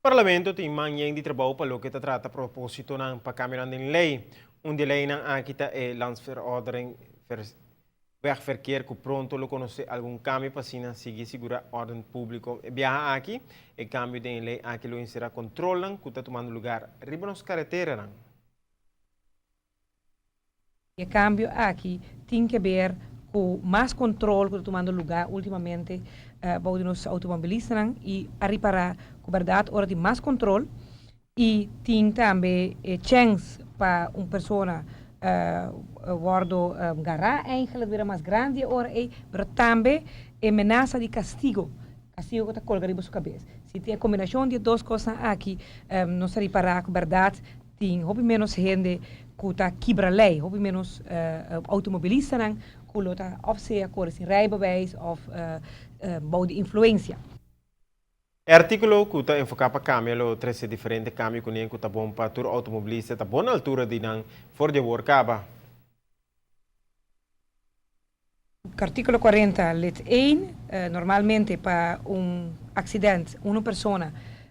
Parlamento tin man yen di trabou pa loke ta trata propositonan pa kambionan den lei. Un di e leinan aki ta e Landsverordening Wegverkeer ku pronto lo konosé algun kambio pa asina sigui sigurá órden públiko. E biaha aki, e kambio den e lei aki lo enserá kontrolnan ku ta tumando lugar riba nos kareteranan. E kambio aki tin ke ber ku mas kontrol ku ta tumando lugá últimamente bou di nos outomobilistanan i a ripará ku bèrdat ora tin mas kontrol i tin tambe e chèns pa un persona wòrdu gará eigenlijk bira mas grandi e ora ei, pero tambe e menasa di kastigo, kastigo ku ta kolga riba su kabes. Si tin e kombinashon di e dos kosnan aki nos ta ripará ku bèrdat Tin hopi ménos hende ku ta kibra lei, hopi ménos outomobilistanan ku lo ta òf sea kore sin rijbewijs òf bou di influensia. E artíkulo ku ta enfoká pa kambia lo trese diferente kambio kuné ku ta bon pa tur outomobilista ta bon na altura di nan for di awor kaba. Artíkulo 40 lid 1, Normalmente pa un aksident unu persona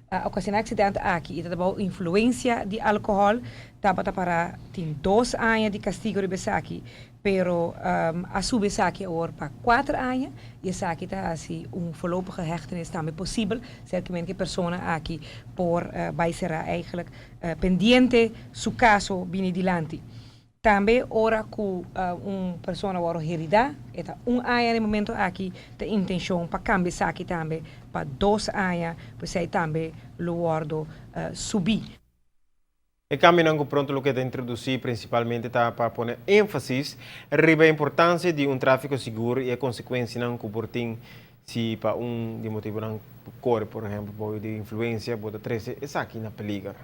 a okashoná aksident aki i ta bou influensia di alkohòl tabata para tin dos aña di kastigo riba esaki, pero a subi esaki awor pa kuater aña i esaki ta hasi un voorlopige hechtenis tambe posibel, serkamente ku e persona aki por bai será eigenlijk pendiente su kaso bini dilanti. Tambe ora ku un persona wòrdu heridá, e ta un aña na e momento aki, ta intenshon pa kambia esaki tambe pa dos aña, p'esei tambe lo wòrdu subí. E kambionan ku pronto lo keda introdusí prinsipalmente ta pa pone énfasis riba e importansia di un tráfiko sigur i e konsekuensianan ku por tin si pa un di motibunan kore, por ehèmpel bou di influensia, bo ta trese esaki na peliger.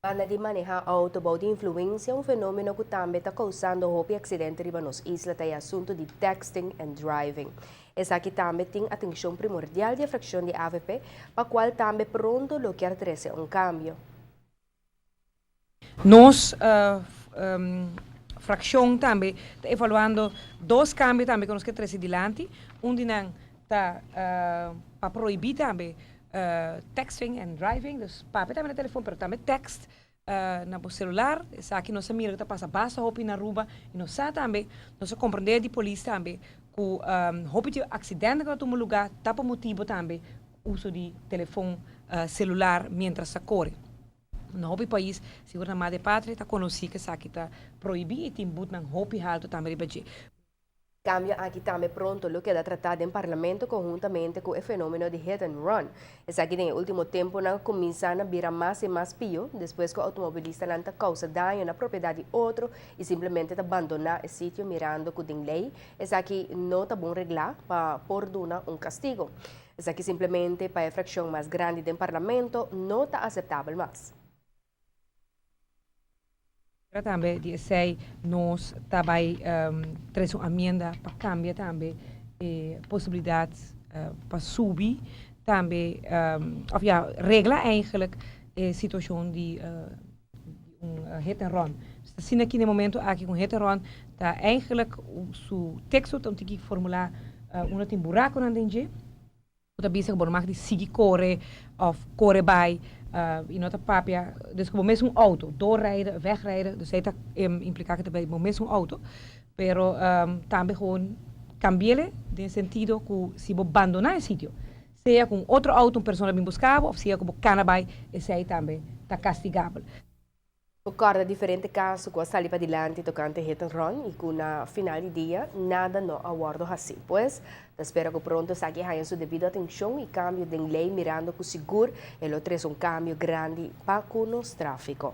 Banda di maneha auto bou di influencia, un fenomeno cu tambe ta causando hopi accidente riba nos isla ta e asunto di texting and driving. Esaki tambe tin atencion primordial di e fraccion di avp, pa cual tambe pronto lo kier trece un cambio. Nos fraccion tambe ta evaluando dos cambio tambe cu nos kier trece dilanti. Un di nan ta pa prohibi tambe Texting and driving, dus papia tambe na telefon pero tambe text na bo celular, esaki nos a mira ku ta pasa basta hopi na Aruba y nos sa tambe, nos a comprende di polis tambe ku hopi di accidente ku ta tuma luga ta pa motibo tambe uso di telefon celular mientras ta kore. Na hopi pais, sigur na Madre Patria ta konosi ku esaki ta prohibi y tin butnan hopi halto tambe riba dje. Cambio aki tambe pronto lo keda tratá den Parlamento conhuntamente cu e fenomeno di hit and run. Esaki den e ultimo temponan a cuminsa na bira mas y mas pio despues cu automobilistanan ta causa daño na propiedad di otro y simplemente ta bandona e sitio mirando cu den ley esaki no ta bon reglá pa por duna un castigo. Esaki simplemente pa e fraccion mas grandi den Parlamento no ta aceptabel mas. Pero tambe di esei nos ta bai trese un amienda pa cambia tambe e posibilidad pa subi tambe of ya regla eigenlijk e situacion di un hit and run. Asina aki na e momento aki un hit and run ta eigenlijk su teksto ta un tiki formula unda tin buraconan den dje. Bo ta bisa ku bo no mag di sigui kore òf kore bai i no ta papia, dus ku bo mes un outo, doorrijden, wegrijden, dus ei ta impliká ku ta bai bo mes un outo, pero tambe gewoon kambi'el den sentido ku si bo bandoná e sitio, sea ku un otro outo un persona bin buska bo òf sea ku bo kana bai, esei tambe ta kastigabel. Por corda diferente caso cu a sali padilanti tocante hit and run y cu na final di dia nada no a wordo haci. Pues, ta spera cu pronto esaki haya su debido atencion y cambio den ley mirando cu sigur e lo trece un cambio grandi pa cu nos trafico.